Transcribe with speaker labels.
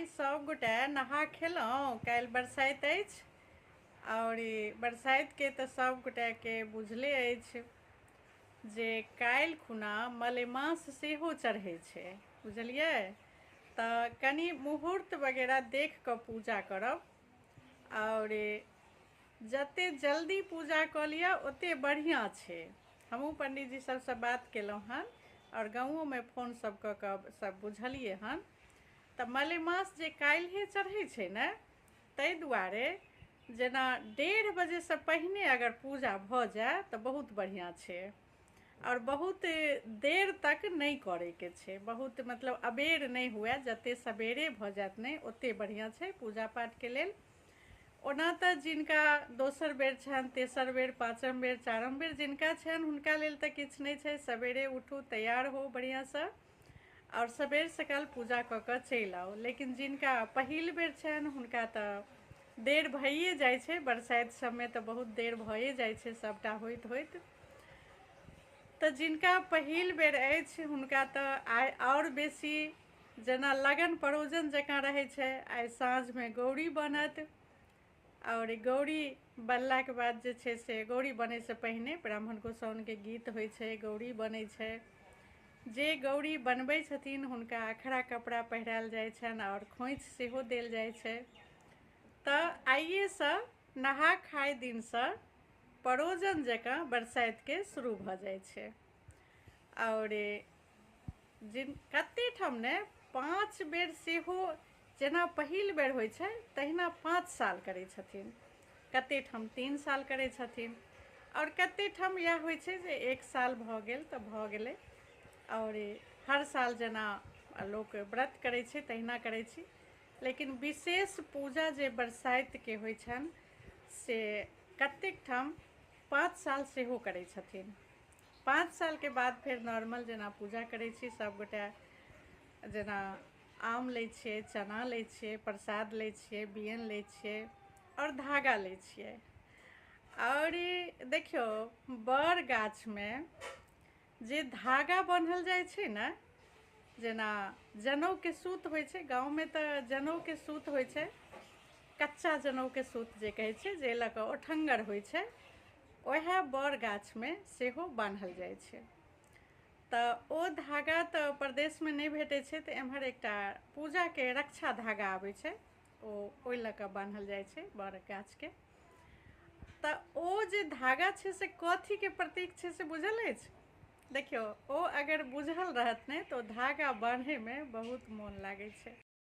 Speaker 1: काल्हि सभगोटे नहा खेलहुँ। काल्हि बरसाइत अछि आओर बरसाइतके तऽ सभगोटेके बुझले अछि जे काल्हि खुना मलेमास सेहो चढ़ै छै, बुझलियै? तऽ कनि मुहूर्त वगैरह देख कऽ पूजा करब आओर जतेक जल्दी पूजा कऽ लिअ ओतेक बढ़िआँ छै। हमहूँ पण्डीजी सभसँ बात केलहुँ हन आओर गाँवोमे फोन सब कऽ कऽ सब बुझलियै हन। तऽ मलेमास जे काल्हिए चढ़ै छै ने, ताहि दुआरे जेना 1:30 बजेसँ पहिने अगर पूजा भऽ जाय तऽ बहुत बढ़िआँ छै। आओर बहुत देर तक नहि करैके छै, बहुत मतलब अबेर नहि हुए, जतेक सबेरे भऽ जायत ने ओतेक बढ़िआँ छै पूजा पाठके लेल। ओना तऽ जिनका दोसर बेर छनि, तेसर बेर, पाँचम बेर, चारम बेर जिनका छनि, हुनका लेल तऽ किछु नहि छै। सवेरे उठू, तैयार होउ बढ़िआँसँ आओर सबेर सकाल पूजा कऽ कऽ चलि आउ। लेकिन जिनका पहिल बेर छनि हुनका तऽ देर भइए जाइ छै। बरसाइत सबमे तऽ बहुत देर भइए जाइ छै सबटा होइत होइत। तऽ जिनका पहिल बेर अछि हुनका तऽ आइ आओर बेसी जेना लगन परोजन जकाँ रहै छै। आइ साँझमे गौरी बनत आओर गौरी बनलाके बाद जे छै से गौरी बनैसँ पहिने ब्राह्मण गोसाउनिके गीत होइ छै, गौरी बनै छै। जे गौरी बनबै छथिन हुनका अखरा कपड़ा पहिरायल जाइ छनि आओर खोँइछ सेहो देल जाइ छै। तऽ आइएसँ नहा खाय दिनसँ परोजन जकाँ बरसाइतके शुरू भऽ जाइ छै। आओर जिन कते ठाम ने 5 बेर सेहो जेना पहिल बेर होइ छै तहिना 5 साल करै छथिन, कते ठाम 3 साल करै छथिन आओर कते ठाम इएह होइ छै जे 1 साल भऽ गेल तऽ भऽ गेलै। आओर हर साल जेना लोक व्रत करै छै तहिना करै छी। लेकिन विशेष पूजा जे बरसाइतके होइ छनि से कतेक ठाम 5 साल सेहो करै छथिन। 5 सालके बाद फेर नॉर्मल जेना पूजा करै छी सभगोटे, जेना आम लै छियै, चना लै छियै, प्रसाद लै छियै, बियैन लै छियै आओर धागा लै छियै। आओर देखियौ, बड़ गाछमे जे धागा बान्हल जाइ छै ने, जेना जनउके सूत होइ छै, गाँवमे तऽ जनउके सूत होइ छै, कच्चा जनउके सूत जे कहै छै, जे लऽ कऽ ओठङ्गर होइ छै, वएह बड़ गाछमे सेहो बान्हल जाइ छै। तऽ ओ धागा तऽ परदेशमे नहि भेटै छै, तऽ एम्हर एकटा पूजाके रक्षा धागा आबै छै, ओ ओहि लऽ कऽ बान्हल जाइ छै बड़ गाछके। तऽ ओ जे धागा छै से कथीके प्रतीक छै से बुझल अछि? देखियौ, ओ अगर बुझल रहत ने तऽ ओ धागा बान्हैमे बहुत मोन लागै छै।